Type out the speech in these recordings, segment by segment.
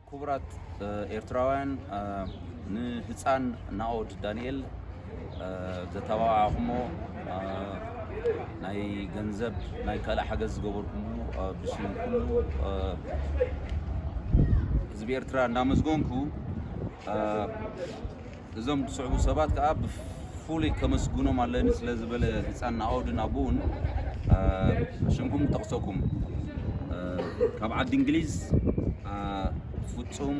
ክቡራት ኤርትራውያን፣ ንህፃን ናኦድ ዳንኤል ዘተባባዕኹሞ፣ ናይ ገንዘብ፣ ናይ ካልእ ሓገዝ ዝገበርኩሞ ብሽም ኩሉ ህዝቢ ኤርትራ እንዳመስገንኩ፣ እዞም ዝስዕቡ ሰባት ከዓ ብፍሉይ ከመስግኖም ኣለኒ ስለ ዝበለ ህፃን ናኦድን ኣቦኡን ሽምኩም ጠቕሰኩም። ካብ ዓዲ እንግሊዝ ፍጹም፣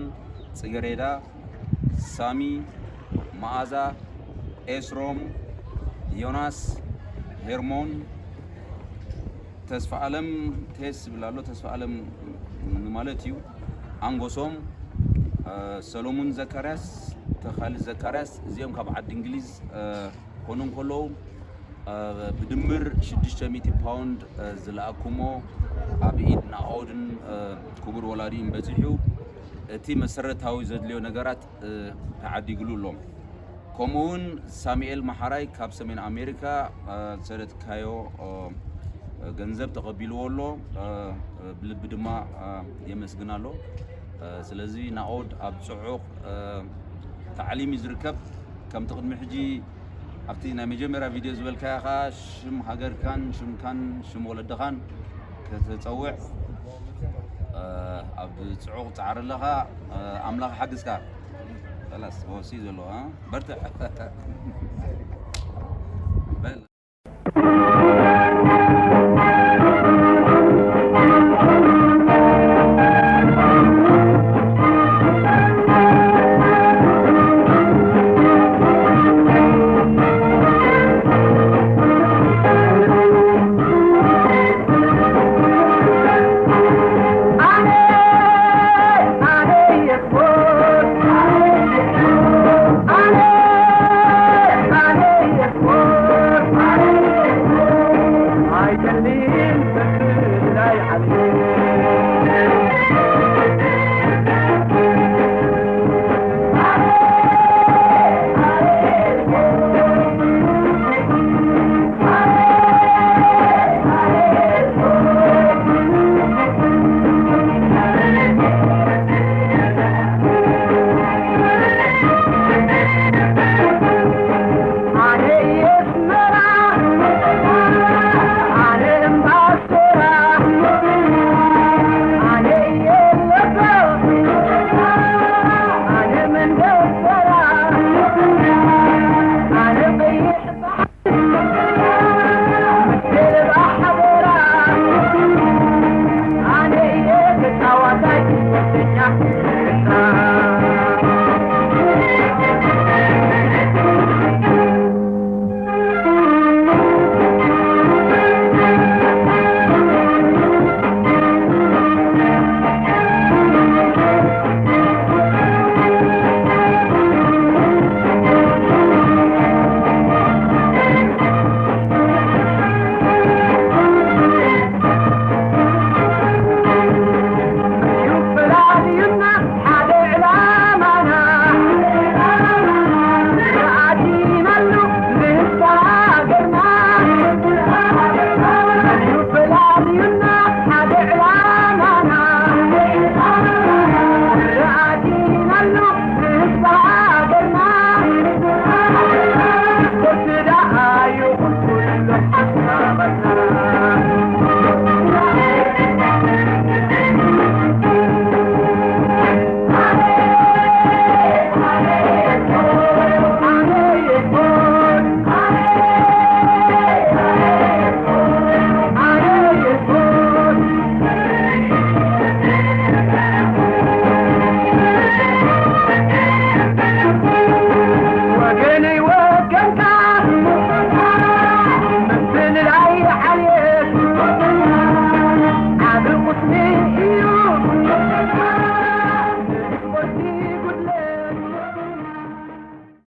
ጽገሬዳ፣ ሳሚ፣ መኣዛ፣ ኤስሮም፣ ዮናስ፣ ሄርሞን፣ ተስፋ ኣለም፣ ቴስ ይብል ኣሎ፣ ተስፋ ኣለም ንማለት እዩ። ኣንጎሶም፣ ሰሎሙን ዘካርያስ፣ ተኻሊ ዘካርያስ፣ እዚኦም ካብ ዓዲ እንግሊዝ ኮኖም ከለዉ ብድምር ሽዱሽተ ሚእቲ ፓውንድ ዝለኣኩሞ ኣብ ኢድ ናኦድን ክቡር ወላዲን በፂሑ እቲ መሰረታዊ ዘድልዮ ነገራት ተዓዲግሉ ኣሎ። ከምኡ እውን ሳሙኤል መሓራይ ካብ ሰሜን ኣሜሪካ ዝሰደድካዮ ገንዘብ ተቐቢልዎ ኣሎ። ብልቢ ድማ የመስግን ኣሎ። ስለዚ ናኦድ ኣብ ፅዑቕ ታዕሊም እዩ ዝርከብ። ከምቲ ቅድሚ ሕጂ ኣብቲ ናይ መጀመርያ ቪድዮ ዝበልካዮ ከዓ ሽም ሃገርካን ሽምካን ሽም ወለድኻን ከተፀውዕ ኣብ ፅዑቕ ፃዕሪ ኣለኻ። ኣምላኽ ሓግዝካ። ላስ ወሲ ዘለዎ በርትዕ።